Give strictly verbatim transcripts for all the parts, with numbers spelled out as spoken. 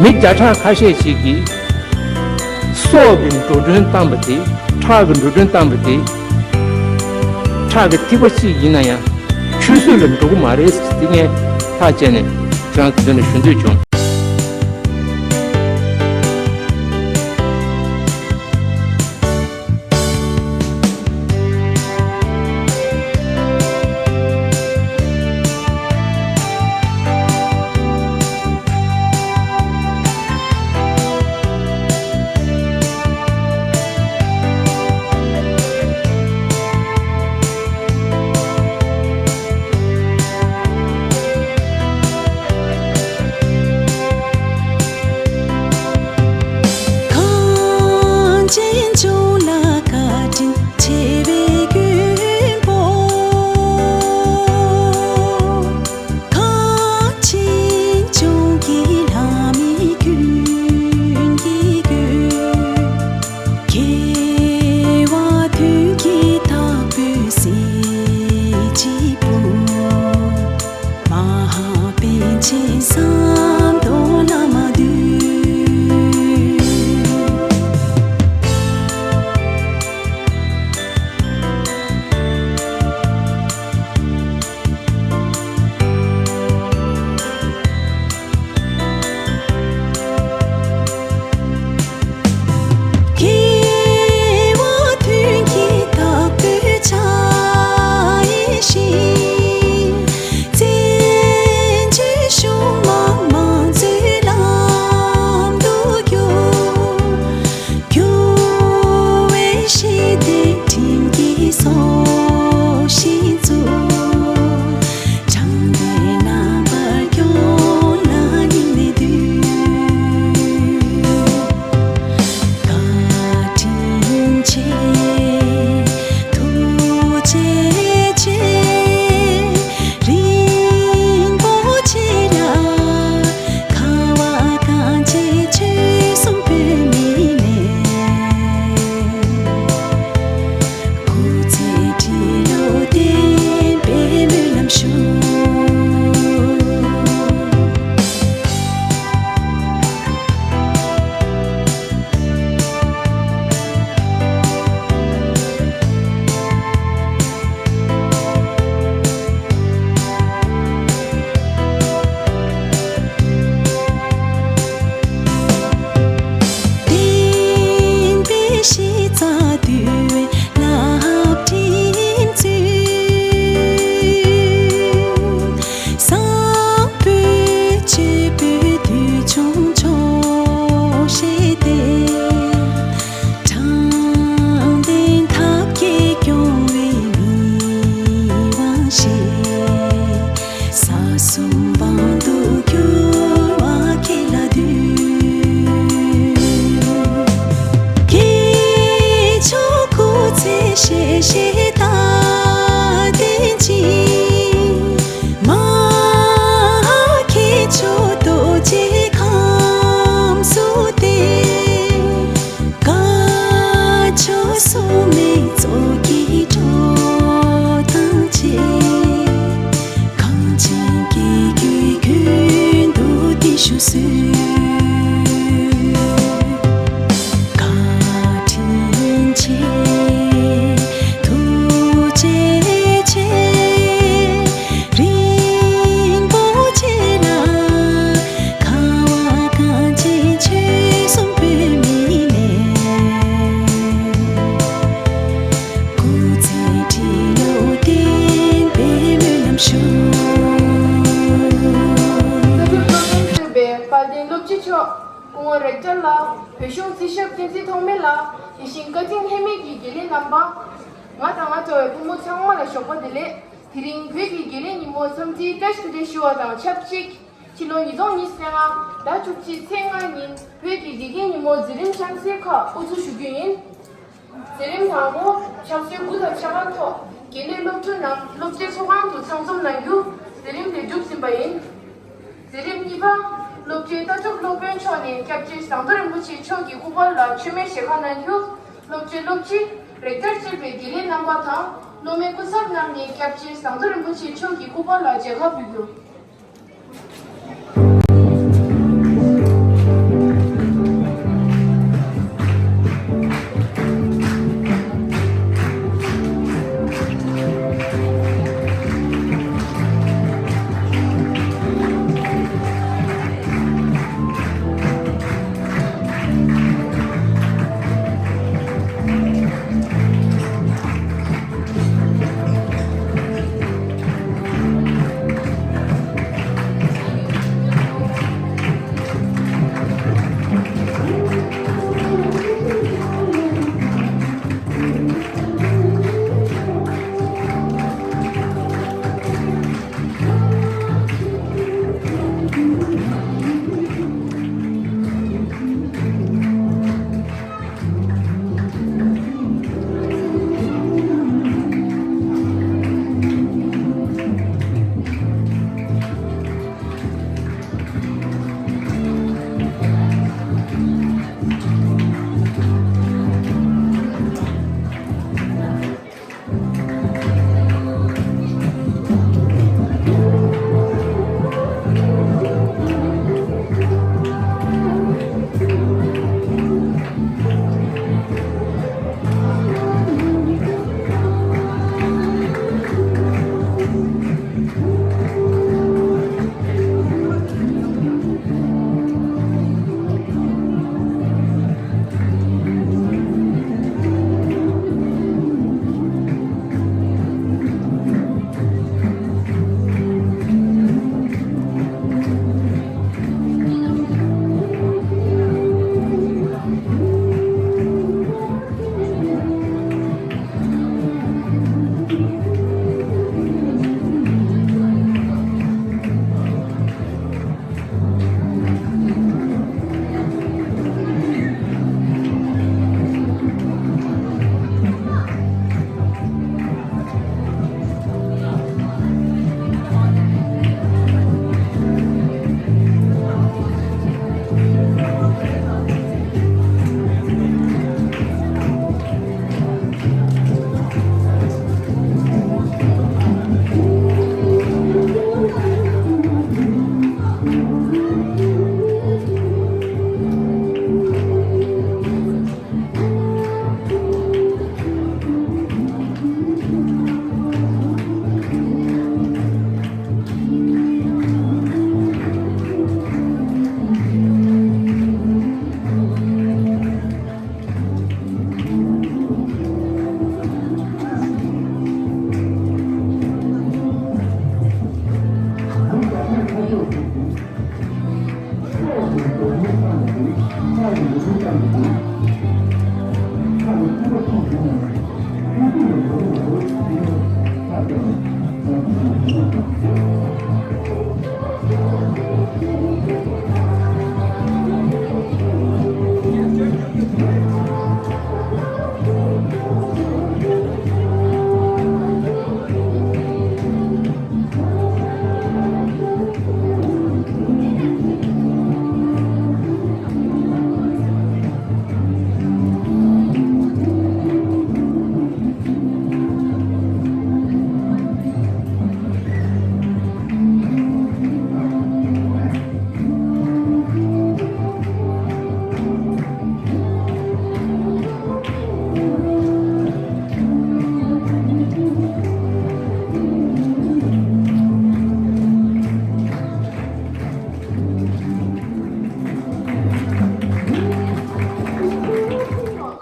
མི་བརྒྱ་ཕྲག་ཁ་ཤས་ཤིག་གིས་སྲོག་གི་འགྲོ་གྲོན་བཏང་བ་དེ། ཁྲག་གི་འགྲོ་གྲོན་བཏང་བ་དེ། ཁྲག་གི་ཐིགས་པ་གཅིག་ཡིན་ན་ཡང་ཆུད་ཟོས་ལ་འགྲོ་གི་མ་རེད་ཟེར་དེ་ངས་ཐག་བཅད་ནས་ཁྱེད་རང་ཚོའི་མདུན་ལ་ཞུ་འདོད་བྱུང་། གངས་ཅན་ལྗོངས་ལ་བཀའ་དྲིན་ཆེ་བའི་མགོན་པོ། གངས་ཅན་ལྗོངས་ཀྱི་ལྷ་མི་ཀུན་གྱི་མགོན། སྐྱེ་བ་དོན་བགྱིད་དྭགས་པོའི་གཟི་བརྗིད་པོ། མ་ཧཱ་པཎ་ཆེན་ཟམ་གདོང་བླ་མ་འདུས། སྐྱེ་བ་དོན་བགྱིད་དྭགས་པོའི་ཕྱག་ཡིག་བཞིན། བཙན་བྱོལ་གཞུང་དམངས་དམངས་གཙོའི་ལམ་དུ་བསྒྱུར། འགྱུར་བའི་གཞི་རྟེན་ཁྲིམས་ཀྱི་སྲོག་ཤིང་བཙུགས། དྲང་བདེན་རྣམ་པར་སྐྱོང་ལ་སྙིང་ནས་འདུད། བཀའ་དྲིན་ཆེ། ཐུགས་རྗེ་ཆེ། རིན་པོ་ཆེ་ལ་ཁ་བ་གངས་ཅན་ཆོལ་གསུམ་བོད་མིའི་གནས། སྐུ་ཚེ་ཁྲི་ལོ་བརྟན་པའི་སྨོན་ལམ་ཞུ། བསྟན་པའི་གཞི་རྩ་དུལ་བའི་རླབས་ཕྲེང་བཙུན། བཟང་པོའི་སྤྱོད་པའི་དུས་འཁྱོངས་ཆོག་ཤེས་ཏེ། དྲང་བདེན་ཐབས་ཀྱིས་སྐྱོང་བའི་མི་དབང་ཞིག་ས་གསུམ་དབང་དུ་གྱུར་བ་ཁྱེད་ལ་འདུད། སྐྱེས་མཆོག་སྐུ་ཚེ་ཞལ་བཞེས་རྟག་བརྟན་ཅིང་། མ་ཧཱ་སྐྱེས་མཆོག་རྡོ་རྗེ་ཁམས་སུ་བརྟན། དཀར་ཕྱོགས་སྲུང་མའི་གཙུག་གི་སྒྲོག་དང་བཅས། གངས་ཅན་སྐྱེ་དགུའི་མགོན་དུ་བརྟན་བཞུགས་གསོལ། བཀའ་དྲིན་ཆེ། ཐུགས་རྗེ་ཆེ། རིན་པོ་ཆེ་ལ་ཁ་བ་གངས་ཅན་ཆོལ་གསུམ་བོད་མིའི་གནས། སྐུ་ཚེ་ཁྲི་ལོ་བརྟན་པའི་སྨོན་ལམ་ཞུ། བཀའ་དྲིན་གཙོ་འཛིན་གཙོས་པའི་དཔལ་ལྡན་སློབ་སྤྱི་མཆོག་སྐུ་ངོ་རེག་ཊར་ལགས། བོད་གཞུང་རྩིས་ཞབས་བསྟན་འཛིན་ཐོགས་མེད་ལགས། དེ་བཞིན་བཀའ་དྲིན་ལྷད་མེད་ཀྱི་དགེ་ལས་རྣམ་པ། ང་དང་ང་འདྲ་བའི་ཕོ་མོ་ཚང་མ་ལ་ཞོགས་པ་བདེ་ལེགས། དེ་རིང་བོད་ཀྱི་དགེ་ལས་ཉིན་མོ་འཚམས་འདྲིའི་བཀྲ་ཤིས་བདེ་ལེགས་ཞུ་བ་དང་ཆབས་ཅིག་ཕྱི་ལོ་ཉིས་སྟོང་ཉི་ཤུ་རྩ་ལྔ་ཟླ་བཅུ་གཅིག་ཚེས་ལྔ་ཉིན་བོད་ཀྱི་དགེ་རྒན་ཉིན་མོ་མཛད་རིམ་ཆང་སའི་ཁག་དབུ་འཛུགས་ཞུ་རྒྱུ་ཡིན། མཛད་རིམ་དང་པོ་ཕྱག་སྲོལ་དགུ་དང་ཆ་ག་ཐོག་དགེ་ལས་སློབ་ཕྲུག་རྣམས་སློབ་གྲྭའི་ཚོགས་ཁང་དུ་ཚང་འཛོམས་གནང་རྒྱུ་མཛད་རིམ་དེ་གྲུབ་ཟིན་པ་ཡིན། མཛད་རིམ་གཉིས་པ། སློབ་གྲྭའི་ལྟ་གྲུབ་སློབ་དཔོན་མཆོག་ནས་སྐྱབས་རྗེ་ཟམ་གདོང་རིན་པོ་ཆེ་མཆོག་གི་སྐུ་པར་ལ་མཆོད་མེ་ཞལ་ཁ་གནང་རྒྱུ། སློབ་གྲྭའི་སློབ་སྤྱི་རེག་ཊར་བཅས་པའི་དགེ་ལས་རྣམ་པ་དང་སློབ་མའི་སྐུ་ཚབ་རྣམས་ནས་སྐྱབས་རྗེ་ཟམ་གདོང་རིན་པོ་ཆེ་མཆོག་གི་སྐུ་པར་ལ་མཇལ་ཁ་ཕུལ་རྒྱུ།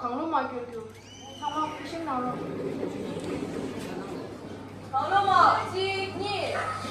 གང་བློ་མ་འགྱུར་རྒྱུ། ཚང་མ་གུས་ཞབས་གནང་རོགས། གང་བློ་མ་གཅིག་གཉིས།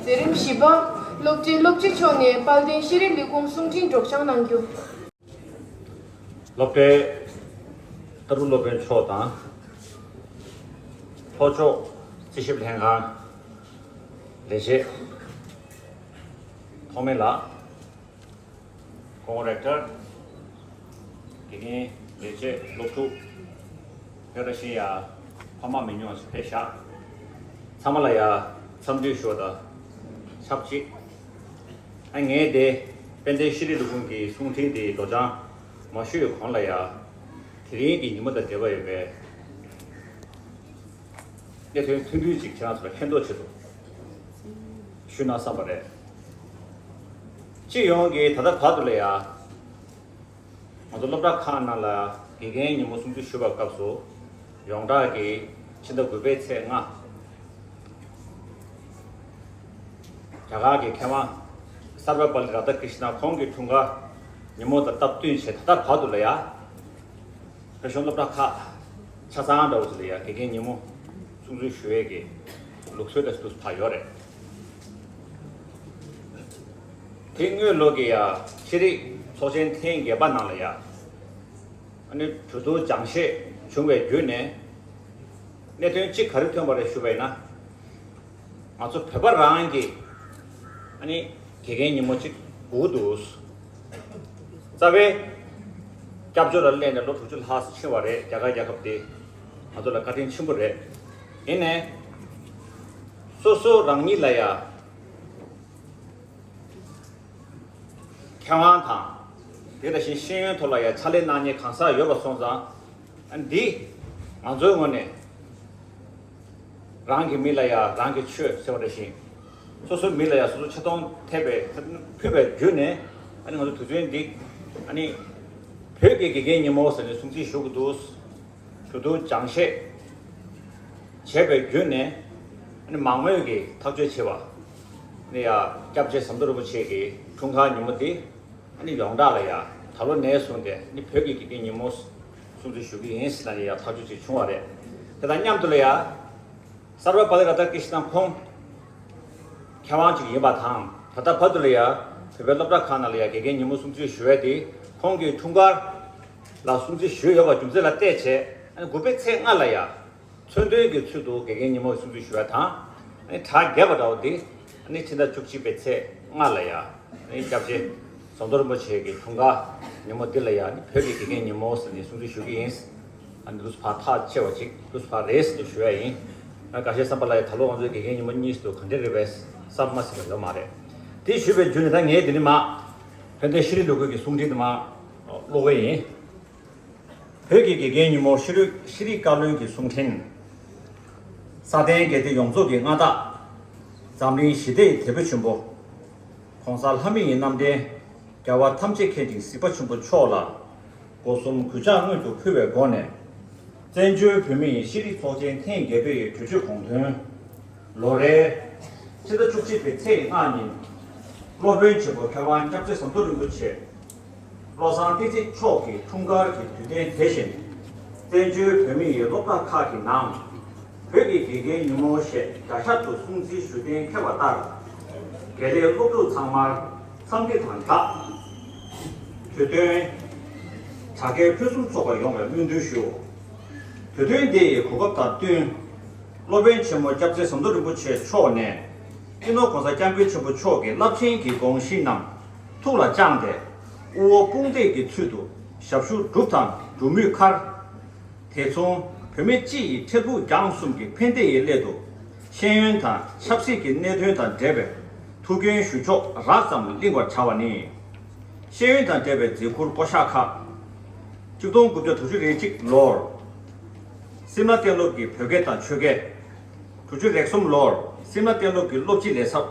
མཛད་རིམ་བཞི་པ། སློབ་གྲྭའི་སློབ་སྤྱི་མཆོག་ནས་དཔལ་ལྡན་ཤེས་རིག་ལས་ཁུངས་གསུང་འཕྲིན་སྒྲོག་སྦྱང་གནང་རྒྱུ། སློབ་གྲྭའི་ལྟ་རུ་སློབ་དཔོན་མཆོག་དང་། ལྷོ་ཕྱོགས་རྩིས་ཞིབ་ལྷན་ཁང་ལས་བྱེད་ཐོགས་མེད་ལགས། ཁོང་རེག་ཊར། དགེ་རྒན། ལས་བྱེད། སློབ་ཕྲུག་ཕེ་ར་ཤི་ཡ། ཕ་མ་མི་ཉུང་ཞིག་ཕེབས་ཤག་ཚང་མ་ལ་ཡ་འཚམས་འདྲི་ཞུ་བ་དང་ཆབས་ཅིག་ཨ་ངས་དེ་དཔལ་ལྡན་ཤེས་རིག་ལས་ཁུངས་ཀྱི་གསུང་འཕྲིན་དེའི་སྒྲོག་སྦྱང་མ་ཞུས་གོང་ལ་ཡ། དེ་རིང་གི་ཉིན་མོ་དང་འབྲེལ་བ་ཡོད་པའི་གནད་དོན་ཐུང་ཐུང་ཅིག་ཁྱེད་རང་ཚོ་ལ་མཁྱེན་རྟོགས་ཆེད་དུ་ཞུས་ན་བསམ་པ་རེད། སྤྱི་ཡོངས་ཀྱིས་ད་ལྟ་བར་དུ་ལ་ཡ། ང་ཚོ་སློབ་གྲྭ་ཁག་ནང་ལ་དགེ་རྒན་ཉིན་མོ་སྲུང་བརྩི་ཞུ་བའི་སྐབས་སུ། ཡོངས་གྲགས་ཀྱིས་ཕྱི་ཟླ་དགུ་པའི་ཚེས་ལྔ། རྒྱ་གར་གྱི་མཁས་དབང་སར་བེ་པལ་ལི་ར་དྷ་ཀྲིཤ་ན་ཁོང་གི་འཁྲུངས་སྐར་ཉིན་མོ་དང་སྟབས་བསྟུན་བྱས། ད་ལྟ་བར་དུ་ལ་ཡ། བོད་གཞུང་སློབ་གྲྭ་ཁག་ཆ་ཚང་འདྲ་བོ་ཅིག་ལ་ཡ་དགེ་རྒན་ཉིན་མོ་སྲུང་བརྩི་ཞུ་ཡས་ཀྱི་ལུགས་སྲོལ་དང་འདུག་སེ་ཕར་ཡོད་རེད། དེ་སྔོན་ལོ་གི་ཡ་ཤེས་རིག་ ཚོགས་ཆེན་ཐེངས་བརྒྱད་པ་ནང་ལ་ཡ། ཨ་ནི་གྲོས་བསྡུར་སྦྱང་བཤད་བྱུང་བའི་བརྒྱུད་ནས། གནད་དོན་གཅིག་ག་རེ་ཐོན་པ་རེད་ཞུ་བ་ཡིན་ན། ང་ཚོ་བོད་པ་རང་གི་ཨ་ནི་དགེ་རྒན་ཉིན་མོ་གཅིག་དགོས་འདུག་རྩ་བའི་སྐྱབས་བཅོལ་ལ་སླེབས་ནས་ལོ་དྲུག་ཅུ་ལྷག་ཙམ་ཕྱིན་པ་རེད། རྒྱ་གར་རྒྱལ་ཁབ་དེ་ང་ཚོ་ལ་བཀའ་དྲིན་ཆེན་པོ་རེད། ཡིན་ནའི་སོ་སོ་རང་ཉིད་ལ་ཡ། མཁས་དབང་དང་། དེ་དང་བཞིན་ཤེས་ཡོན་ཐོག་ལ་ཡང་ཕྱག་ལས་གནང་མཁན་གང་ཟག་ཡོད་པ་སོང་ཙང་། ཨ་འདི་ང་ཚོའི་ངོས་ནས་རང་གི་མི་ལ་ཡང་རང་གི་ཆོས་ཟེར་བ་འདྲ་བཞིན། སོ་སོའི་མི་ལ་ཡང་སོ་སོ་ཆེ་མཐོང་ཐེབས་པའི་ཕུལ་བའི་བརྒྱུད་ནས། ཨ་ནི་ང་ཚོ་དུས་ཚོད་འདི་ཨ་ནི་བོད་ཀྱི་དགེ་རྒན་ཉིན་མོ་ཟེར་ནས་སྲུང་བརྩི་ཞུ་གི་འདུག་གྲོས་བསྡུར་སྦྱང་བཤད་བྱས་པའི་བརྒྱུད་ནས། ཨ་ནི་མང་མོས་ཀྱིས་ཐག་གཅོད་བྱས་པ། ཨ་ནི་ཡ་སྐྱབས་རྗེ་ཟམ་གདོང་རིན་པོ་ཆེ་གི་འཁྲུངས་སྐར་ཉིན་མོ་འདི་ཨ་ནི་ཡོངས་གྲགས་ལ་ཡ་ད་ལོ་ནས་བཟུང་སྟེ་ཨ་ནི་བོད་ཀྱི་དགེ་རྒན་ཉིན་མོ་སྲུང་བརྩི་ཞུ་གི་ཡིན་ཟེར་ནས་ཡ་ཐག་གཅོད་ཅིག་བྱུང་བ་རེད། དེ་དང་མཉམ་དུ་ལ་ཡ། སརྦ་པཱ་ལི་ར་དྷ་ཀྲིཤ་ན་ཁོང་མཁས་དབང་ཅིག་ཡིན་པ་དང་། ད་ལྟ་བར་དུ་ལ་ཡ་བོད་པའི་སློབ་གྲྭ་ཁག་ནང་ལ་ཡ་དགེ་རྒན་ཉིན་མོ་སྲུང་བརྩི་ཞུ་ཡས་དེ་ཁོང་གི་འཁྲུངས་སྐར་ལ་སྲུང་བརྩི་ཞུས་ཡོད་པ་རྒྱུ་མཚན་ལ་བལྟས་བྱས། ཨ་ནི་དགུ་པའི་ཚེས་ལྔ་ལ་ཡ་མཚོན་དོན་གྱི་ཚུལ་དུ་དགེ་རྒན་ཉིན་མོ་སྲུང་བརྩི་ཞུ་ཡས་དང་། ཨ་ནི་གྲངས་བརྒྱབ་པ་འདྲ་བོ་དེ་ཨ་ནི་ཕྱི་ཟླ་བཅུ་གཅིག་པའི་ཚེས་ལྔ་ལ་ཡ། ཨ་ནི་སྐྱབས་རྗེ་ཟམ་གདོང་རིན་པོ་ཆེ་གི་འཁྲུངས་སྐར་ཉིན་མོ་འདི་ལ་ཡ་ནི་བོད་ཀྱི་དགེ་རྒན་ཉིན་མོ་ཟེར་ནས་སྲུང་བརྩི་ཞུ་གི་ཡིན། ཨ་ནི་ལུས་ཕར་ཐག་ཆེ་བ་ཅིག་ལུས་ཕར་རེད་ཟེར་ནས་ཞུ་ཡ་ཡིན། ཨ་འགའ་ཤས་བསམ་པ་ལ་ཡ་ད་ལོ་ང་ཚོའི་དགེ་རྒན་ཉིན་མོ་གཉིས་སུ་ག་འདྲ་རེད་པས་བསམ་མ་ཟིན་པ་ཡོད་མ་རེད། དེ་ཞུས་པའི་བརྒྱུད་ནས་ད་ངས་འདི་ནས་མར་ཕན་བདེ་ཤེས་རིག་ལོ་རྒྱུས་ཀྱི་གསུང་འཕྲིན་དེ་མར་ཀློག་གི་ཡིན། བོད་ཀྱི་དགེ་རྒན་ཉིན་མོ་ཤེས་རིག་ཤེས་རིག་བཀའ་བློན་གྱི་གསུང་འཕྲིན། ས་སྟེང་རྒྱལ་སྡེ་ཡོངས་རྫོགས་ཀྱི་མངའ་བདག་འཛམ་གླིང་ཞི་བདེ་ཡི་དེད་དཔོན་ཆེན་པོ། ༸གོང་ས་ལྷ་མི་ཡི་རྣམ་འདྲེན། རྒྱལ་བ་ཐམས་ཅད་མཁྱེན་ཅིང་གཟིགས་པ་ཆེན་པོ་མཆོག་ལ། སྒོ་གསུམ་གུས་ཕྱག་སྔོན་དུ་ཕུལ་བའི་སྒོ་ནས། བཙན་བྱོལ་བོད་མིའི་ཤེས་རིག་ཚོགས་ཆེན་ཐེངས་བརྒྱད་པའི་གྲོས་ཆོད་དགོངས་དོན། ལོ་རེའི་ཕྱི་ཟླ་བཅུ་གཅིག་པའི་ཚེས་ལྔ་ཉིན། སློབ་དཔོན་ཆེན་པོ་མཁས་དབང་སྐྱབས་རྗེ་ཟམ་གདོང་རིན་པོ་ཆེ་བློ་བཟང་བསྟན་འཛིན་མཆོག་གི་འཁྲུངས་སྐར་གྱི་དུས་སྟོན་དེ་བཞིན། བཙན་བྱོལ་བོད་མི་ཡི་སློབ་གྲྭ་ཁག་གི་ནང་། བོད་ཀྱི་དགེ་རྒན་ཉིན་མོ་ཞེས་བརྒྱ་ཆ་དུ་སྲུང་བརྩི་ཞུ་གཏན་འཁེལ་བ་ལྟར། དགེ་ལས་སློབ་ཕྲུག་ཚང་མར་འཚམས་འདྲི་དང་སྦྲགས། གྲོས་སྟོན། དྲ་རྒྱའི་ཕུན་སུམ་ཚོགས་པ་ཡོང་བའི་སྨོན་འདུན་ཞུ། གྲོས་སྟོན་འདི་ཡི་གོ་སྐབས་དང་བསྟུན། སློབ་དཔོན་ཆེན་མོ་སྐྱབས་རྗེ་ཟམ་གདོང་རིན་པོ་ཆེ་མཆོག་ནས། སྤྱི་ནོར་༸གོང་ས་༸སྐྱབས་མགོན་ཆེན་པོ་མཆོག་གི་རླབས་ཆེན་གྱི་དགོངས་གཞི་རྣམས་ཐུགས་ལ་བཅངས་ཏེ། དབུ་འོག་དཔུང་འདེགས་ཀྱི་ཚུལ་དུ་ཞབས་ཞུ་བསྒྲུབས་དང་སྒྲུབ་མུས་ཁར། དེ་མཚུངས་བོད་མི་སྤྱི་ཡི་འཕྲལ་ཕུགས་རྒྱང་གསུམ་གྱི་ཕན་བདེ་ཡི་སླད་དུ། ཤེས་ཡོན་དང་ཆབ་སྲིད་ཀྱི་གནད་དོན་དང་འབྲེལ་བའི་ཐུགས་འགན་ཞུ་ཕྱོགས་རགས་ཙམ་གླེང་བར་བྱ་བ་ནི། ཤེས་ཡོན་དང་འབྲེལ་བའི་མཛད་ཁུར་བསྐོ་གཞག་ཁག་ཆིག་སྟོང་དགུ་བརྒྱ་དྲུག་ཅུ་རེ་གཅིག་ལོར། སིམ་ལ་གཏན་སློབ་ཀྱི་བོད་སྐད་དང་ཆོས་སྐད། དྲུག་ཅུ་རེ་གསུམ་ལོར་སིམ་ལ་གཏན་སློབ་ཀྱི་སློབ་སྤྱི་ལས་ཚབ།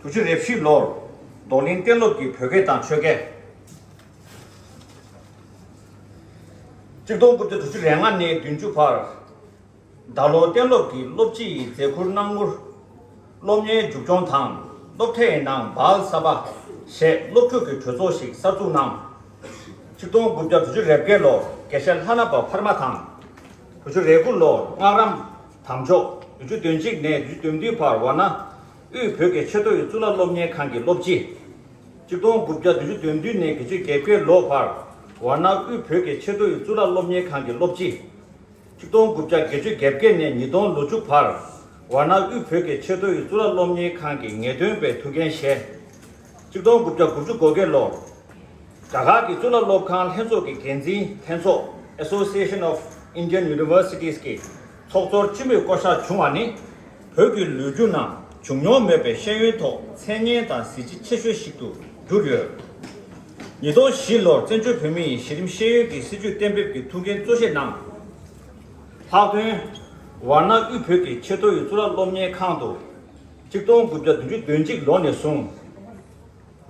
དྲུག་ཅུ་རེ་བཞི་ལོར་རྡོར་གླིང་གཏན་སློབ་ཀྱི་བོད་སྐད་དང་ཆོས་སྐད། ཆིག་སྟོང་དགུ་བརྒྱ་དྲུག་ཅུ་རེ་ལྔ་ནས་བདུན་ཅུ་བར། ཟླ་ལོར་གཏན་སློབ་ཀྱི་སློབ་སྤྱི་ཡི་མཛད་ཁུར་གནང་ངུར། སློབ་གཉེར་མཇུག་སྐྱོང་དང་སློབ་གྲྭའི་ནང་བཱལ་ས་པ་ཞེས་སློབ་ཕྲུག་གི་གྲོས་ཚོགས་ཤིག་གསར་འཛུགས་གནང་། ཆིག་སྟོང་དགུ་བརྒྱ་དྲུག་ཅུ་རེ་བརྒྱད་ལོར་དགེ་བཤེས་ལྷ་ནག་པ་འཕར་མ་དང་། དྲུག་ཅུ་རེ་དགུ་ལོར་སྔགས་རམས་དམ་འཇོག་དྲུག་ཅུ་དོན་གཅིག་ནས་དྲུག་ཅུ་དོན་བདུན་བར་ཝཱ་ཎ་དབུས་བོད་ཀྱི་ཆེས་མཐོ་ཡི་གཙུག་ལག་སློབ་གཉེར་ཁང་གི་སློབ་སྤྱི། ཆིག་སྟོང་དགུ་བརྒྱ་བདུན་ཅུ་དོན་བདུན་ནས་བརྒྱད་ཅུ་གྱ་བརྒྱད་ལོ་བར་ཝཱ་ཎ་དབུས་བོད་ཀྱི་ཆེས་མཐོ་ཡི་གཙུག་ལག་སློབ་གཉེར་ཁང་གི་སློབ་སྤྱི། ཆིག་སྟོང་དགུ་བརྒྱ་བརྒྱད་ཅུ་གྱ་བརྒྱད་ནས་ཉིས་སྟོང་ལོ་མཇུག་བར་ཝཱ་ཎ་དབུས་བོད་ཀྱི་ཆེས་མཐོ་ཡི་གཙུག་ལག་སློབ་གཉེར་ཁང་གི་ངེས་སྟོན་པའི་ཐུགས་འགན་བཞེས། ཆིག་སྟོང་དགུ་བརྒྱ་དགུ་བཅུ་གོ་བརྒྱད་ལོར་རྒྱ་གར་གྱི་གཙུག་ལག་སློབ་ཁང་ལྷན་ཚོགས་ཀྱི་འགན་འཛིན་ལྷན་ཚོགས་Association of Indian Universities གི་ཚོགས་གཙོར་སྤྱི་མོས་བསྐོ་གཞག་བྱུང་བ་ནི། བོད་ཀྱི་ལོ་རྒྱུས་ནང་བྱུང་མྱོང་མེད་པའི་ཤེས་ཡོན་ཐོག་མཚན་སྙན་དང་གཟི་བརྗིད་ཆེ་ཤོས་ཤིག་ཏུ་གྱུར་ཡོད། ཉིས་སྟོང་བཞི་ལོར་བཙན་བྱོལ་བོད་མི་ཡི་གཞི་རིམ་ཤེས་ཡོན་གྱི་སྲིད་བྱུས་གཏན་འབེབས་ཀྱི་ཐུགས་འགན་གཙོ་བཞེས་གནང་། ལྷག་དོན། ཝཱ་ཎ་དབུས་བོད་ཀྱི་ཆེས་མཐོ་ཡི་གཙུག་ལག་སློབ་གཉེར་ཁང་དུ། ཆིག་སྟོང་དགུ་བརྒྱ་བདུན་ཅུ་དོན་གཅིག་ལོ་ནས་བཟུང་།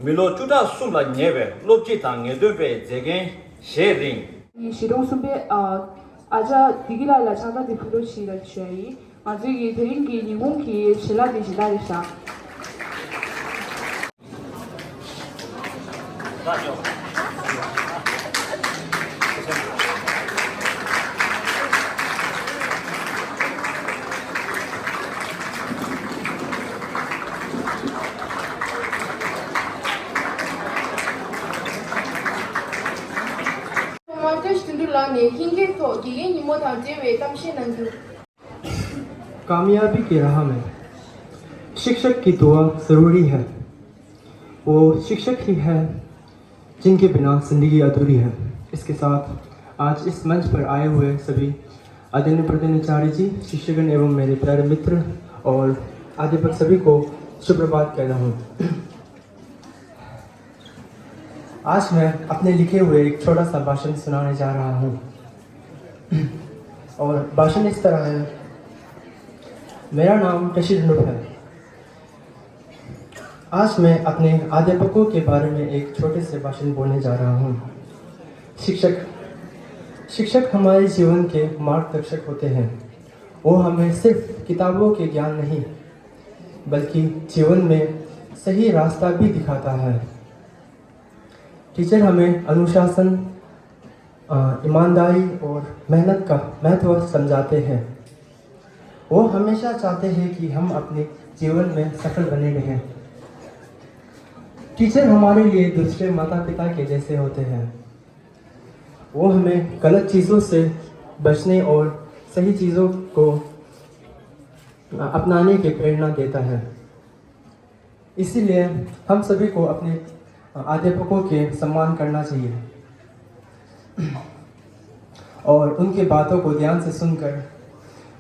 མི་ལོ་བཅུ་ཕྲག་གསུམ་ལ་ཉེ་བའི་སློབ་སྤྱི་དང་ངེས་སྟོན་པའི་མཛད་འགན་བཞེས་རིང་། གཞིས་གྲོང་གསུམ་པའི་ཨ་ཨ་ཅག་བདེ་སྐྱིད་ལགས་ལ་ཕྱག་རྟགས་འདི་ཕུལ་རོགས་བྱེད་ལ་ཞུ་ཡ་ཡིན། ང་ཚོའི་གི་དེ་རིང་གི་ཉིན་གུང་གི་བྱིན་རླབས་འདི་སྦྱིན་བདག་རེད་ཤག་ཐོས་དོན་གྲུབ་ལགས་ནས་ལྷན་རྒྱས་ཐོག་དགེ་རྒན་ཉིན་མོ་དང་འབྲེལ་བའི་གཏམ་བཤད་གནང་རྒྱུ། कामयाबी की राह में शिक्षक की दुआ ज़रूरी है। वो शिक्षक ही है जिनके बिना ज़िंदगी अधूरी है। इसके साथ आज इस मंच पर आए हुए सभी आदरणीय प्रधानाचार्य जी, शिक्षकगण एवं मेरे प्यारे मित्र और अध्यापक सभी को सुप्रभात कहता हूँ। आज मैं अपने लिखे हुए एक छोटा सा भाषण सुनाने जा रहा हूँ। और भाषण इस तरह है। मेरा नाम टशी रनूप है। आज मैं अपने अध्यापकों के बारे में एक छोटे से भाषण बोलने जा रहा हूँ। शिक्षक, शिक्षक हमारे जीवन के मार्गदर्शक होते हैं। वो हमें सिर्फ किताबों के ज्ञान नहीं, बल्कि जीवन में सही रास्ता भी दिखाता है। टीचर हमें अनुशासन, अ, ईमानदारी और मेहनत का महत्व समझाते हैं। वो हमेशा चाहते हैं कि हम अपने जीवन में सफल बने रहें। टीचर हमारे लिए दूसरे माता-पिता के जैसे होते हैं। वो हमें गलत चीज़ों से बचने और सही चीज़ों को अपनाने की प्रेरणा देता है। इसीलिए हम सभी को अपने अध्यापकों के सम्मान करना चाहिए और उनकी बातों को ध्यान से सुनकर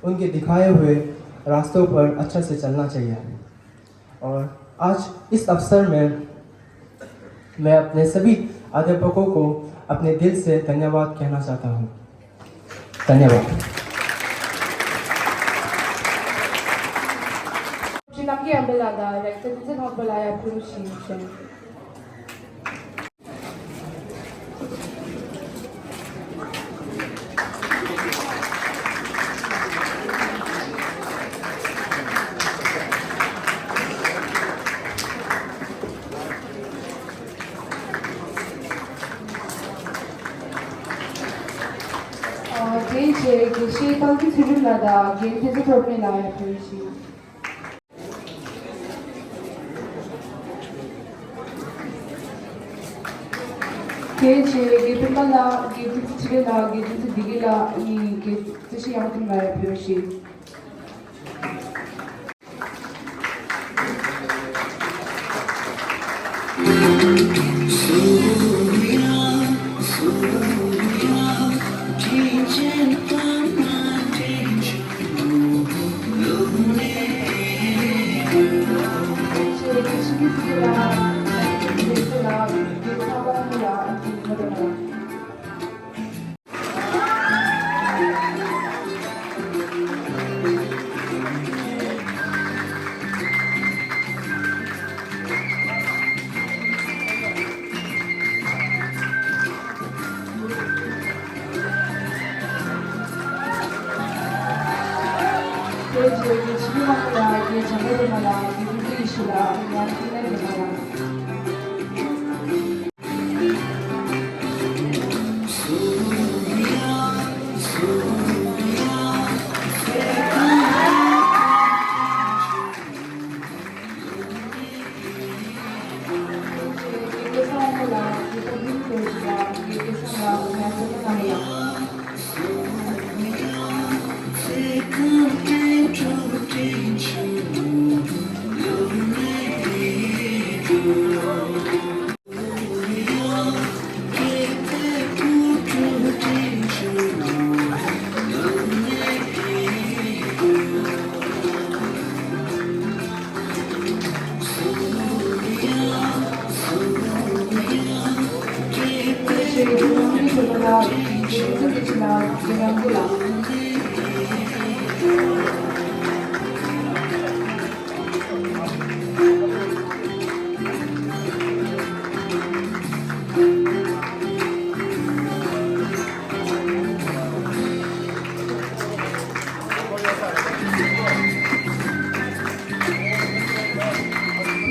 उनके दिखाए हुए रास्तों पर अच्छा से चलना चाहिए। और आज इस अवसर में मैं अपने सभी अध्यापकों को अपने दिल से धन्यवाद कहना चाहता हूँ। धन्यवाद। Namgi Ambala da, rector, Mister Hopalaya Purushin. དེ་རྗེས་དགེ་བཤེས་རྟག་ཏུ་ཚུལ་ཁྲིམས་ལགས་དང་རྒན་བསྟན་འཛིན་ཐོགས་མེད་ལགས་ཡང་ཕེབས་ཤིག་དེ་རྗེས་དགེ་སྤུན་པ་ལགས། དགེ་བསྟན་འཛིན་ཚེ་རིང་ལགས། དགེ་བསྟན་འཛིན་བདེ་སྐྱིད་ལགས། ཨི་དགེ་བསྟན་འཛིན་ཡང་ཐུང་ལགས་ཡང་ཕེབས་ཤིག་དེ་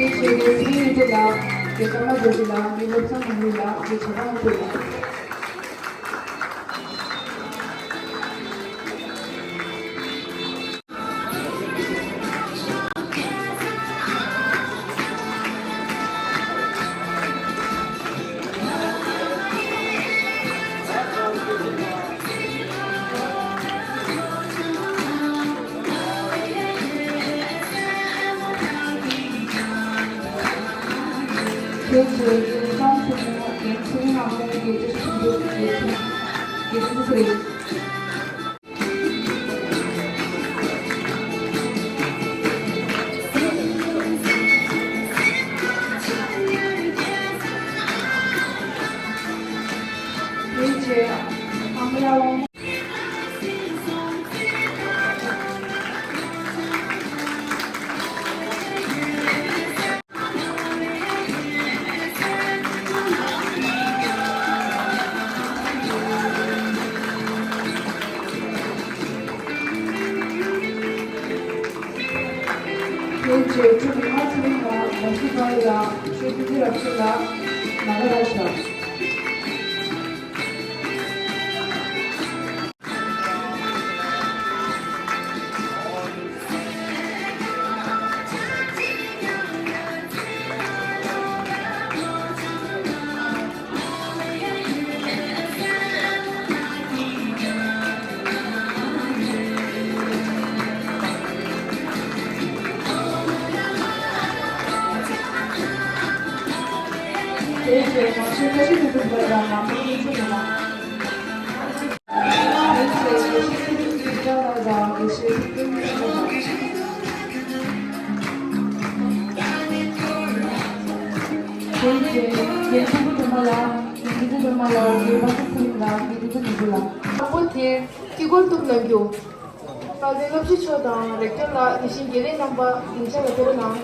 བྱས་ཏེ་ཚེ་རིང་ལགས། དགེ་ཀརྨ་རྡོ་རྗེ་ལགས། དགེ་བློ་བཟང་ནོར་བུ་ལགས། དགེ་བྱ་དགའ་དབང་ཕྱུག་ལགས། དེ་རྗེས་རྒན་ལྕམ་ཆེན་མོ་རྒན་ཚེ་རིང་ལྷ་མོ་དགེ་ལྡན་ཆོས་འབྱོར་དགེ་ཆེན་དགེ་ལྡན་ཚེ་རིང་། དེ་རྗེས་ཨ་མ་ལགས་དབང་མོ། དེ་རྗེས་ཕྲུ་གུ་ལྔ་ཚེ་རིང་ལགས། མ་སུ་ཀ་ལགས། ཆོས་ཀུན་གྱི་རབ་གསལ་ལགས། ན་ག་ར་ཤ། དེ་རྗེས་ང་ཚོའི་བཀྲ་ཤིས་ལྷུན་པོ་ལགས་དང་ནང་པའི་དབྱིན་ཇི་ནང་། དེ་རྗེས་དགེ་བཤེས་ཚེ་རིང་ཚེ་རིང་ལགས་དང་དགེ་བཤེས་ཚེ་རིང་ཚེ་རིང་ལགས། དེ་རྗེས་རྒན་ཕུར་བུ་སྒྲོལ་མ་ལགས། རྒན་ཕུར་བུ་སྒྲོལ་མ་ལགས། རྒན་པ་སངས་ཚེ་རིང་ལགས། རྒན་ཕུར་བུ་ནོར་བུ་ལགས། དང་པོ་དེ་དཀྱིལ་འཁོར་གཏུབ་གནང་རྒྱུ། དཔལ་ལྡན་སློབ་སྤྱི་མཆོག་དང་རེག་ཊར་ལགས། དེ་བཞིན་དགེ་ལས་རྣམ་པ་སྡིངས་ཆ་ལ་ཕེབས་རོགས་གནང་།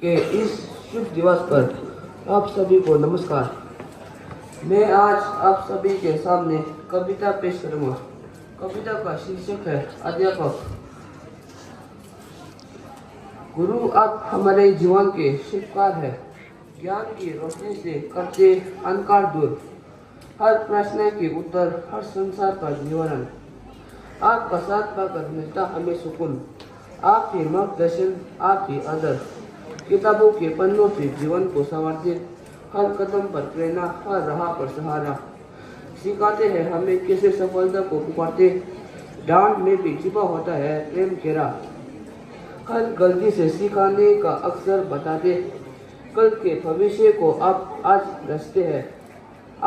के इस शुभ दिवस पर आप सभी को नमस्कार। मैं आज आप सभी के सामने कविता पेश करूंगा। कविता का शीर्षक है अध्यापक। गुरु, आप हमारे जीवन के शिल्पकार हैं। ज्ञान की रोशनी से करते अंधकार दूर। हर प्रश्न के उत्तर, हर संसार का निवारण। आपका साथ पाकर मिलता हमें सुकून। आपके मार्गदर्शन, आपके आदर, किताबों के पन्नों से जीवन को संवारते। हर कदम पर प्रेरणा, हर राह पर सहारा। सिखाते हैं हमें कैसे सफलता को पुकारते। डांट में भी छिपा होता है प्रेम गहरा। हर गलती से सिखाने का अवसर बताते। कल के भविष्य को आप आज रचते हैं।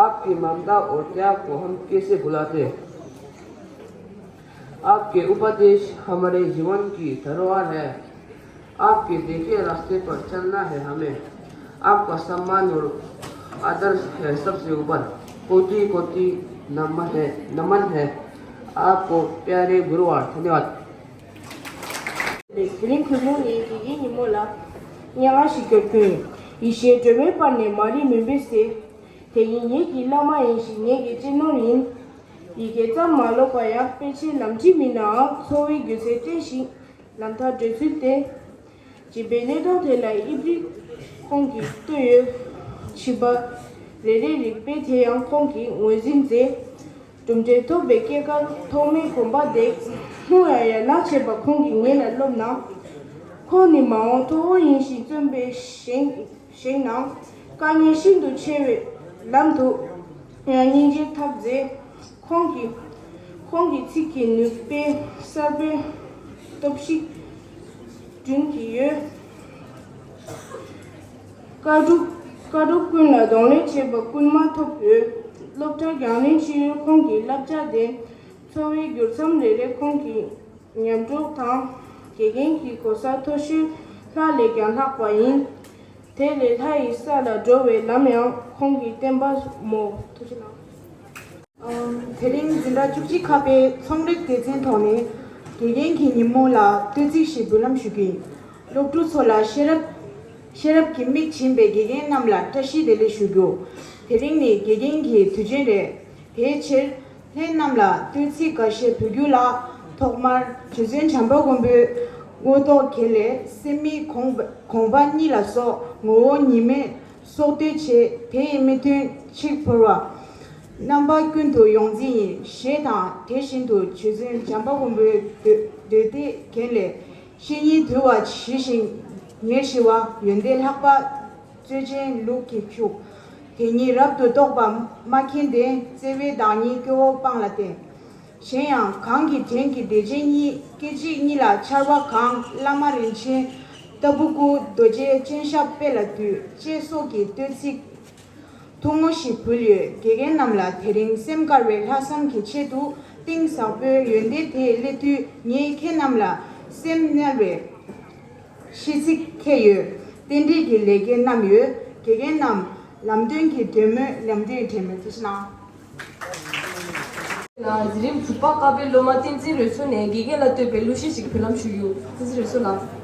आपकी ममता और त्याग को हम कैसे भुलाते। आपके उपदेश हमारे जीवन की धरोहर है। आपके देखे रास्ते पर चलना है हमें। आपका सम्मान और आदर्श है सबसे ऊपर। कोटि कोटि नमन है, नमन है आपको प्यारे गुरुवर। धन्यवाद। དེ་རིང་གུས་མོ་ནས་དགེ་རྒན་ཉིན་མོ་ལ་སྙན་ངག་ཞིག་སྐྱོར་རྒྱུ་ཡིན། ཡེ་ཤེས་སྒྲོན་མེའི་བར་ནས་མ་རིག་མུན་པའི་ཟེར། དེ་ཡིན་ངེད་ཀྱི་བླ་མ་ཡིན་ཞིང་ངེད་ཀྱི་གཅེས་ནོར་ཡིན། ཡི་གེ་ཙམ་མ་ཀློག་པ་ཡང་དཔེ་ཆའི་ལམ་ཁྲིད་མིན་ནའང་འཚོ་བའི་སྒྱུ་རྩལ་སྟོན་ཞིང་ལམ་ཐག་བགྲོད་ཚུལ་བསྟན། སྦྱིན་པའི་གནས་སྟངས་དེ་ལ་དབྱིབས་རིག་ཁོང་གིས་བཏོད་ཡོད། ཕྱིན་པ་རེ་རེའི་རིགས་པས་དེ་ཡང་ཁོང་གིས་ངོས་འཛིན་མཛད། གྲུབ་འབྲས་ཐོབ་པའི་སྐྱེས་སྐར་ཐོག་མའི་གོམ་པ་འདེགས། སྔོན་ཡང་ཡང་ན་བྱས་པ་ཁོང་གིས་ངེད་ལ་སློབ་གནང་། ཁོང་ནི་མ་འོངས་མཐོ་བོ་ཡིན་ཞིང་བརྩོན་པས་བཞེངས་བཞེངས་གནང་། དཀའ་ངལ་ཤིན་ཏུ་ཆེ་བའི་ལམ་དུ་ཡང་སྙིང་རྗེའི་ཐབས་མཛད། ཁོང་གིས་ཁོང་གི་ཚིག་གི་ནུས་པས་གསར་པའི་སྟོབས་ཤིག་བསྐྲུན་གྱི་ཡོད། བཀའ་སྒྲུབ་བཀའ་སྒྲུབ་ཀུན་ལ་གདོང་ལེན་བྱེད་པ་སྐུལ་མ་ཐོབ་ཡོད། སློབ་གྲྭ་རྒྱང་རིང་ཕྱི་ཡུལ་ཁོང་གི་བསླབ་བྱ་ལྡན། འཚོ་བའི་འགྱུར་མཚམས་རེ་རེ་ཁོང་གི་མཉམ་རོགས་དང་དགེ་རྒན་གྱི་གོ་ས་མཐོ་ཤོས་ལྷ་ལས་ཀྱང་ལྷག་པ་ཡིན། དེ་ལས་ལྷ་ཡི་ས་ལ་འགྲོ་བའི་ལམ་ཡང་ཁོང་གིས་བསྟན་པ་མོ། ཐུགས་རྗེ་གནང་། དེ་རིང་འཛིན་གྲྭ་བཅུ་གཅིག་ཁ་པའི་ཚོང་རིག་སྡེ་ཚན་ཐོག་ནས་དགེ་རྒན་གྱི་ཉིན་མོ་ལ་བསྟོད་ཚིག་ཞིག་འབུལ་ལམ་ཞུ་གི་ཡིན། སློབ་ཕྲུག་ཚོ་ལ་ཤེས་རབ་ ཤེས་རབ་ཀྱི་མིག་སྦྱིན་པའི་དགེ་རྒན་རྣམས་ལ་བཀྲ་ཤིས་བདེ་ལེགས་ཞུ་རྒྱུ། དེ་རིང་ནི་དགེ་རྒན་གྱི་དུས་ཆེན་རེད། དེའི་ཕྱིར། ལྷན་རྣམས་ལ་བསྟོད་ཚིག་འགའ་ཤས་འབུལ་རྒྱུ་ལ། ཐོག་མར་རྗེ་བཙུན་བྱམས་པ་མགོན་པོའི་མངོན་རྟོགས་དགེ་ལས་སེམས་མེད་དགོངས་པ་དགོངས་པ་གཉིས་ལ་སོགས་ངོ་བོ་ཉིད་མེད་སོགས་བསྟོད་བྱས། དེ་ཡི་དམིགས་དོན་ཕྱིར་བོར་བ། རྣམ་པ་ཀུན་ཏུ་ཡོངས་འཛིན་ཡིན། ཞེས་དང་། དེ་བཞིན་དུ་རྗེ་བཙུན་བྱམས་པ་མགོན་པོའི་མདོ་མདོ་སྡེ་རྒྱན་ལས། བཤེས་གཉེན་དུལ་བ་ཇི་བཞིན་ཉེར་ཞི་བ། ཡོན་ཏན་ལྷག་པ་རྩོད་ཅན་ལུགས་ཀྱི་ཕྱུག་དེ་ཉིད་རབ་ཏུ་རྟོགས་པ་མ་མཁྱེན་ཏེ། བརྩེ་བའི་བདག་ཉིད་སྐྱེ་བོ་སྤངས་ལ་བརྟེན། གཞན་ཡང་གང་གི་བྲན་གྱི་སྡེ་ཆེན་གཉིས། སྐད་ཅིག་གཉིས་ལ་འཕྱར་བ་གང་། བླ་མ་རིན་ཆེན་ལྟ་བུ་སྐུ། རྡོ་རྗེ་སྤྱན་ཞབས་པད་ལ་འདུད། ཅེས་སོགས་ཀྱི་བསྟོད་ཚིག་ཐུང་ངུ་ཞིག་འབུལ་ཡོད། དགེ་རྒན་རྣམས་ལ་དེ་རིང་སེམས་དཀར་བའི་ལྷག་བསམ་གྱི་ཆེད་དུ། གཏིང་ཟབ་པོའི་ཡོན་ཏན་དེ་སླེབས་དུས། ངས་ཁྱེད་རྣམས་ལ་སེམས་མནར་བའི་ཤིས་ཚིག་འཁྱེར་ཡོད། རྟེན་འབྲེལ་གྱི་ལས་འགན་བསྣམས་ཡོད། དགེ་རྒན་རྣམས་ལམ་སྟོན་གྱི་འབྲེལ་མོལ། ལམ་སྟོན་གྱི་འབྲེལ་མོལ་དེ་ཞིག་གནང་། ལ་འཛིན་རིམ་དྲུག་པ་ཀ་པའི་སློབ་མ་བསྟན་འཛིན་རོལ་མཚོ་ནས་དགེ་རྒན་ལ་བསྟོད་པའི་གླུ་གཞས་ཤིག་འབུལ་ལམ་ཞུ་རྒྱུ། བསྟན་འཛིན་རོལ་མཚོ་ལགས།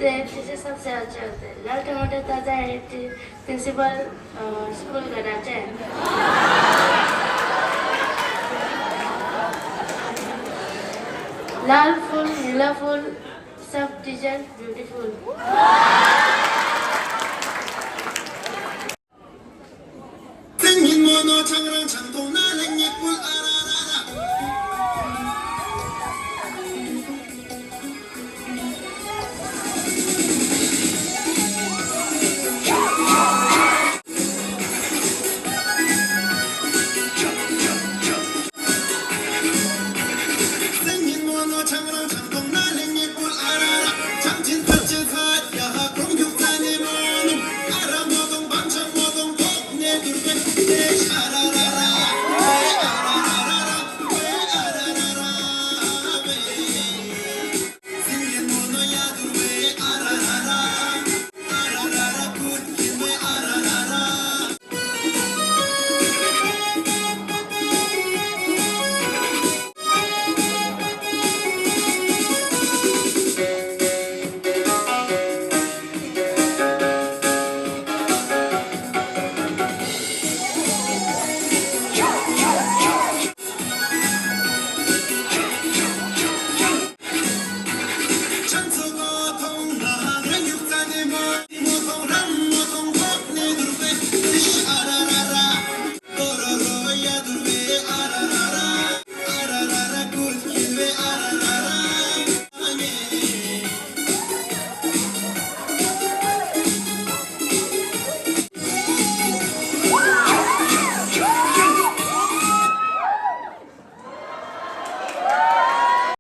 དེ་ཕྱི་ཕྱི་སབ་སེ་ཨ་ཅག་དེ་ལ་དེ་མོ་དེ་ད་ད་ཨེ་ཏི་པི་རིན་སི་པལ་སྐུལ་ག་ད་ཅེ། ལ་ཕུལ་ནི་ལ་ཕུལ་སབ་ཊི་ཅར་བིའུ་ཊི་ཕུལ།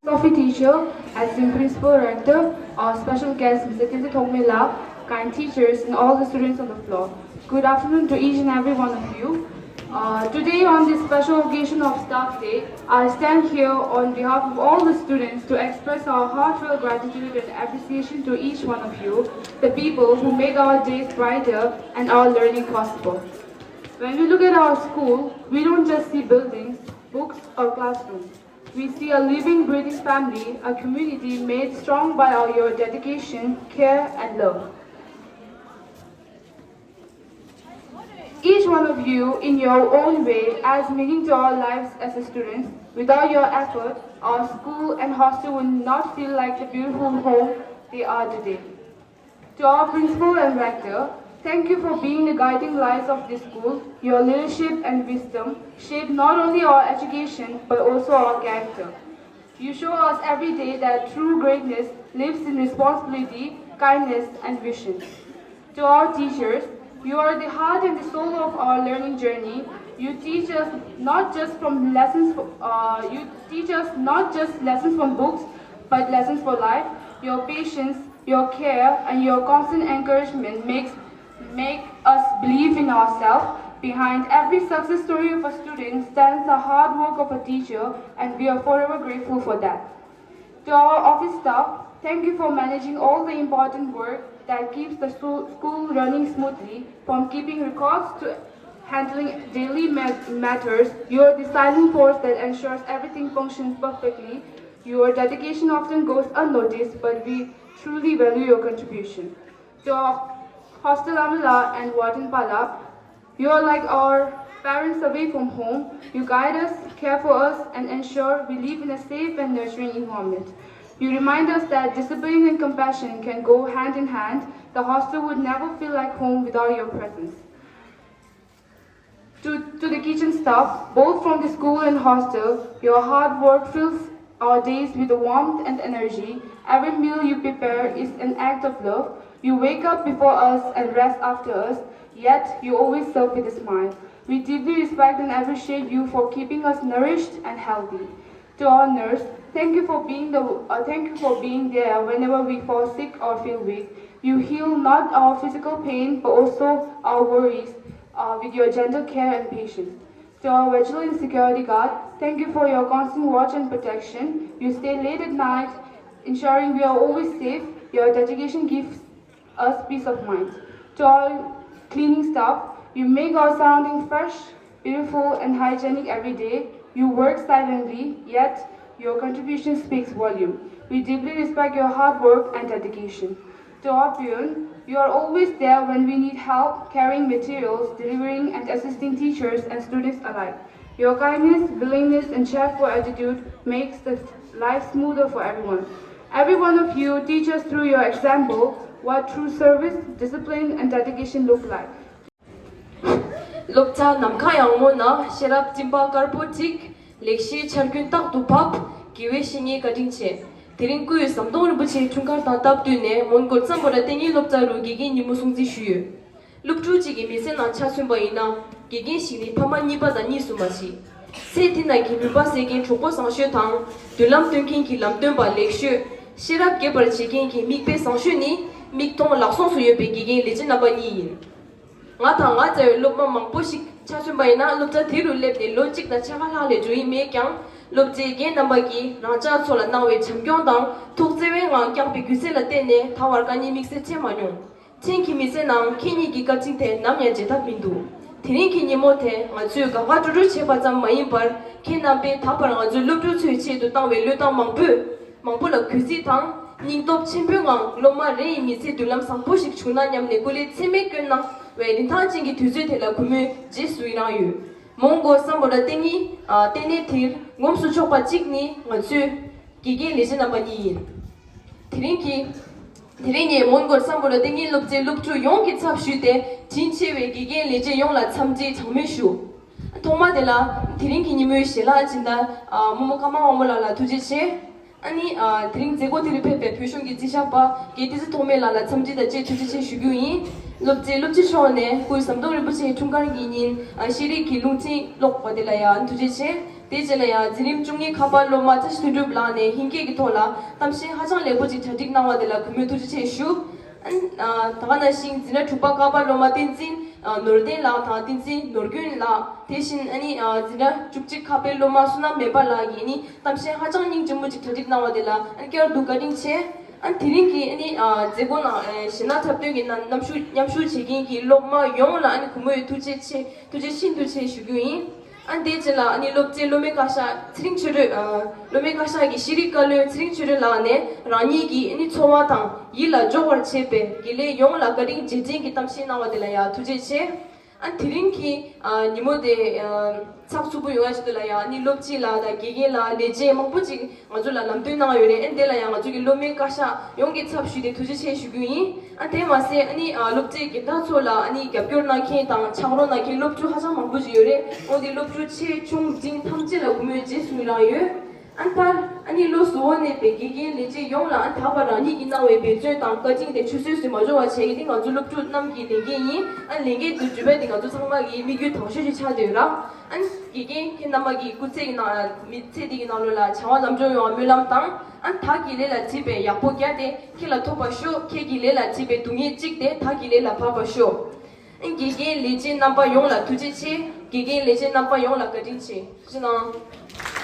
Coffee teacher, acting principal rector, our special guest, Mister Tenzin Thongmei Lal, kind teachers, and all the students on the floor. Good afternoon to each and every one of you. Uh, today, on this special occasion of Staff Day, I stand here on behalf of all the students to express our heartfelt gratitude and appreciation to each one of you, the people who make our days brighter and our learning possible. When we look at our school, we don't just see buildings, books, or classrooms. We see a living, breathing family, a community made strong by all your dedication, care, and love. Each one of you, in your own way, adds meaning to our lives as a students. Without your effort, our school and hostel would not feel like the beautiful home they are today. To our principal and rector, thank you for being the guiding lights of this school. Your leadership and wisdom shape not only our education but also our character. You show us every day that true greatness lives in responsibility, kindness, and vision. To our teachers, you are the heart and the soul of our learning journey. You teach us not just from lessons, uh, you teach us not just lessons from books, but lessons for life. Your patience, your care, and your constant encouragement makes make us believe in ourselves. Behind every success story of a student stands the hard work of a teacher, and we are forever grateful for that. To our office staff, thank you for managing all the important work that keeps the stu- school running smoothly, from keeping records to handling daily mat- matters. You are the silent force that ensures everything functions perfectly. Your dedication often goes unnoticed, but we truly value your contribution. To our hostel Amila and warden Pala, you are like our parents away from home. You guide us, care for us, and ensure we live in a safe and nurturing environment. You remind us that discipline and compassion can go hand in hand. The hostel would never feel like home without your presence. To, to the kitchen staff, both from the school and hostel, your hard work fills our days with warmth and energy. Every meal you prepare is an act of love. You wake up before us and rest after us, yet you always serve with a smile. We deeply respect and appreciate you for keeping us nourished and healthy. To our nurse, thank you for being the uh, thank you for being there whenever we fall sick or feel weak. You heal not our physical pain but also our worries uh, with your gentle care and patience. To our vigilance security guard, thank you for your constant watch and protection. You stay late at night, ensuring we are always safe. Your dedication gives us peace of mind. To our cleaning staff, you make our surroundings fresh, beautiful, and hygienic every day. You work silently, yet your contribution speaks volume. We deeply respect your hard work and dedication. Your peon, you are always there when we need help carrying materials, delivering and assisting teachers and students alike. Your kindness, willingness, and cheerful attitude makes the life smoother for everyone. Every one of you teach us through your example what true service, discipline, and dedication look like. སློབ་གྲྭ་ནམ་མཁའ་ཡངས་མོ་ན་ཤེས་རབ་སྤྲིན་པ་དཀར་པོ་འཁྲིགས། ལེགས་བཤད་ཆར་རྒྱུན་རྟག་ཏུ་བབས། དགེ་བའི་བཤེས་གཉེན་བཀའ་དྲིན་ཆེ། དེ་རིང་སྐུའི་ཟམ་གདོང་རིན་པོ་ཆེའི་འཁྲུངས་སྐར་དང་སྟབས་བསྟུན་ནས་མོན་གྷོ་ཀྲམ་པོ་ར་ཏེ་ཉི་སློབ་གྲྭ་རུ་དགེ་རྒན་ཉིན་མོ་སྲུང་བརྩི་ཞུས་ཡོད། སློབ་ཕྲུག་ཅིག་གི་མི་ཚེ་ནང་ཆ་མཚོན་པ་ཡིན་ན། དགེ་རྒན་ཞིག་ནི་ཕ་མ་གཉིས་པ་དང་གཉིས་སུ་མ་མཆིས། ཚེ་འདི་ན་གི་མུན་པ་སེལ་མཁན་གྲོགས་པོ་བཟང་ཤོས་དང་། མདུན་ལམ་སྟོན་མཁན་གྱི་ལམ་སྟོན་པ་ལེགས་ཤོས། ཤེས་རབ་རྒྱས་པར་བྱེད་མཁན་གྱི་མིག་དཔེ་བཟང་ཤོས་ནི། མིག་མཐོང་ལག་ཟུང་སུ་ཡོད་པའི་དགེ་རྒན་ལས་བྱེད་རྣམ་པ་གཉིས་ཡིན། ང་དང་ང་བཅས་སློབ་མ་མང་པོ་ཞིག་ཆ་མཚོན་པ་ཡིན་ན་སློབ་གྲྭ་དེ་རུ་སླེབས་ནས་ལོ་གཅིག་དང་ཕྱེད་ཀ་ལྷག་ལས་འགྲོ་ཡི་མེད་ཀྱང་། སློབ་སྤྱི་རྒན་རྣམ་པ་གིས་རང་ཅག་ཚོ་ལ་གནང་བའི་བྱམས་སྐྱོང་དང་ཐུགས་བརྩེ་བའི་ངང་བསྐྱངས་པའི་རྒྱུ་མཚན་ལ་བརྟེན་ནས་ད་བར་དཀའ་ངལ་དམིགས་བསལ་འཕྲད་མ་མྱོང་། ཕྲན་གྱི་མི་ཚེ་ནང་ཁྱེད་གཉིས་ཀྱི་བཀའ་དྲིན་དེ་ནམ་ཡང་བརྗེད་ཐབས་མི་འདུག་དེ་རིང་གི་ཉིན་མོ་དེ་ང་ཚོས་དགའ་དགའ་སྤྲོ་སྤྲོ་བྱས་པ་ཙམ་མ་ཡིན་པར། ཁྱེད་རྣམ་པས་ད་བར་ང་ཚོའི་སློབ་ཕྲུག་ཚོའི་ཆེད་དུ་བཏང་བའི་བློས་བཏང་མང་པོས། མང་པོ་ལ་གུས་བརྩི་དང་། སྙིང་སྟོབས་ཆེན་པོའི་ངང་སློབ་མ་རེ་ཡི་མི་ཚེའི་མདུན་ལམ་བཟང་པོ་ཞིག་བྱུང་ན་སྙམ་ནས་སྐུ་ལས་ཚད་མེད་བསྐྱོན་གནང་བའི་རིན་ཐང་ཅན་གྱི་དུས་ཚོད་དེ་ལ་གུས་མོས་རྗེས་སུ་ཡི་རང་ཡོད། མོན་གྷོ་སམ་བྷོ་ཊ་ཏེ་ཉི་ལྟེ་གནས་དེར་ངོམས་སུ་ཆོག་པ་གཅིག་ནི་ང་ཚོའི་དགེ་རྒན་ལས་བྱེད་རྣམ་པ་གཉིས་ཡིན། དེ་རིང་གི་དེ་རིང་ངས་མོན་གྷོ་སམ་བྷོ་ཊ་ཏེ་ཉི་སློབ་གྲྭའི་སློབ་ཕྲུག་ཡོངས་ཀྱི་ཚབ་ཞུས་ཏེ་དྲིན་ཆེ་བའི་དགེ་རྒན་ལས་བྱེད་ཡོངས་ལ་འཚམས་འདྲིའི་གྲངས་མེད་ཞུ། ཐོག་མ་དེ་ལ་དེ་རིང་གི་ཉིན་མོའི་ཞལ་ལག་སྦྱིན་བདག་རྨོ་མོ་ཀརྨ་དབང་མོ་ལགས་ལ་ཐུགས་རྗེ་ཆེ། ཨ་ནི་དེ་རིང་མཛད་སྒོ་དེ་རུ་ཕེབས་པའི་བོད་གཞུང་གི་སྤྱི་ཁྱབ་པ་རྒན་བསྟན་འཛིན་ཐོགས་མེད་ལགས་ལ་འཚམས་འདྲི་དང་བཅས་ཐུགས་རྗེ་ཆེ་ཞུ་རྒྱུ་ཡིན། སློབ་སྤྱི་སློབ་སྤྱི་མཆོག་ནས་སྐུའི་ཟམ་གདོང་རིན་པོ་ཆེའི་འཁྲུངས་སྐར་གྱི་ཉིན་ཤེས་རིག་གི་རླུང་འཕྲིན་ཀློག་པ་དེ་ལ་ཡང་ཐུགས་རྗེ་ཆེ། དེ་རྗེས་ལ་ཡང་འཛིན་རིམ་བཅུ་གཉིས་ཁ་པར་སློབ་མ་བཀྲ་ཤིས་དོན་གྲུབ་ལགས་ནས་ཧིན་སྐད་ཀྱི་ཐོག་ལ་གཏམ་བཤད་ཧ་ཅང་ལེགས་པོ་ཅིག་གྲ་སྒྲིག་གནང་བ་དེ་ལ་གུས་མོས་ཐུགས་རྗེ་ཆེ་ཞུ། ཨ་ནི་ད་ག་ནང་བཞིན་འཛིན་གྲྭ་དྲུག་པ་ཀ་པ་སློབ་མ་བསྟན་འཛིན་ནོར་ལྡན་ལགས་དང་བསྟན་འཛིན་ནོར་རྒྱུན་ལགས། དེ་བཞིན་ཨ་ནི་འཛིན་གྲྭ་བཅུ་གཅིག་ཁ་པའི་སློབ་མ་བསོད་ནམས་མེ་འབར་ལགས་ཀྱིས་ནི་གཏམ་བཤད་ཧ་ཅང་སྙིང་རྗེ་མོ་ཅིག་གྲ་སྒྲིག་གནང་བ་དེ་ལ་ཨ་ནི་བསྐྱར་དུ་བཀའ་དྲིན་ཆེ། ཨ་ནི་དེ་རིང་གི་ཨ་ནི་མཛད་སྒོ་ནང་གཞས་སྣ་འཁྲབ་སྟོན་གྱི་ནང་མཉམ་ཞུགས་མཉམ་ཞུགས་བྱེད་མཁན་གྱི་སློབ་མ་ཡོངས་ལ་ཨ་ནི་གུས་མོས་ཐུགས་རྗེ་ཆེ་ཐུགས་རྗེ་ཤིན་ཏུ་ཆེ་ཞུ་རྒྱུ་ཡིན། ཨ་ནི་དེ་རྗེས་ལ་ཨ་ནི་སློབ་སྤྱི་སློབ་མའི་བཀའ་ཤག་ཚེ་རིང་ཆོས་སྒྲོན། སློབ་མའི་བཀའ་ཤག་གི་ཤེས་རིག་བཀའ་བློན་ཚེ་རིང་ཆོས་སྒྲོན་ལགས་ནས་རང་ཉིད་ཀྱི་ཨ་ནི་འཚོ་བ་དང་ཡིད་ལ་འཇོག་པར་བྱེད་པའི་དགེ་ལས་ཡོངས་ལ་བཀའ་དྲིན་རྗེས་དྲན་གྱི་གཏམ་བཤད་གནང་བ་དེ་ལ་ཡང་ཐུགས་རྗེ་ཆེ། ཨ་ནི་དེ་རིང་གི་ཉིན་མོ་དེ་ཚགས་ཚུད་པོ་ཡོང་ཡ་ཆེད་དུ་ལ་ཡང་ཨ་ནི་སློབ་སྤྱི་ལགས་དང་དགེ་རྒན་ལགས་ལས་བྱེད་མང་པོ་ཅིག་ང་ཚོ་ལ་ལམ་སྟོན་གནང་ཡོད་རེད། ཨ་ནི་དེ་ལ་ཡང་ང་ཚོ་གི་སློབ་མའི་བཀའ་ཤག་ཡོངས་ཀྱི་ཚབ་ཞུས་ཏེ་ཐུགས་རྗེ་ཆེ་ཞུ་རྒྱུ་ཡིན། ཨ་དེ་མ་ཟད་ཨ་ནི་སློབ་གྲྭའི་རྒན་བདག་ཚོ་ལ་ཨ་ནི་རྒྱབ་སྐྱོར་གནང་མཁན་དང་ཕྱག་རོགས་གནང་མཁན་སློབ་ཕྲུག་ཧ་ཅང་མང་པོ་ཞིག་ཡོད་རེད། འོན་ཏེ་སློབ་ཕྲུག་ཆེ་ཆུང་འབྲིང་ཐམས་ཅད་ལ་གུས་མོས་རྗེས་སུ་ཡི་རང་ཡོད། ཨ་ནི་མཐར་ཨ་ནི་བློ་གཟུ་བོར་གནས་པའི་དགེ་རྒན་ལས་བྱེད་ཡོངས་ལ་ཨ་ནི་ད་བར་རང་ཉིད་ཀྱིས་གནང་བའི་འབད་བརྩོན་དང་བཀའ་དྲིན་དེ་ཆུད་ཟོས་སུ་མ་འཇོག་པ་བྱེད་ཀྱི་འདི་ང་ཚོ་སློབ་ཕྲུག་རྣམས་ཀྱི་ལས་འགན་ཡིན། ཨ་ནི་ལས་འགན་དེ་འགྲུབ་པ་དེ་ང་ཚོ་ཚང་མ་གི་དམིགས་ཡུལ་དང་ཤོས་ཤིག་ཆགས་བསྡད་ཡོད་ར། ཨ་ནི་དགེ་རྒན་ཁྱེད་རྣམ་པ་གི་སྐུ་ཚེ་གི་ནང་མི་ཚེ་འདི་གི་ནང་ལོགས་ལ་བྱ་བ་ལམ་འགྲོ་ཡོང་བ་སྨོན་ལམ་དང་། ཨ་ནི་བདག་གི་ལས་ལ་བྱེད་པའི་ཡག་པོ་བརྒྱ་དེ་ཁྱེད་ལ་ཐོབ་པར་ཤོག་ཁྱེད་ཀྱི་ལས་ལ་བྱེད་པའི་སྡུག་བསྔལ་གཅིག་དེ་བདག་གི་ལས་ལ་བབས་པར་ཤོག་ཨ་ནི་དགེ་རྒན་ལས་བྱེད་རྣམ་པ་ཡོངས་ལ་ཐུགས་རྗེ་ཆེ། དགེ་རྒན་ལས་བྱེད་རྣམ་པ་ཡོངས་ལ་བཀའ་དྲིན་ཆེ། ཐུགས་རྗེ་གནང་།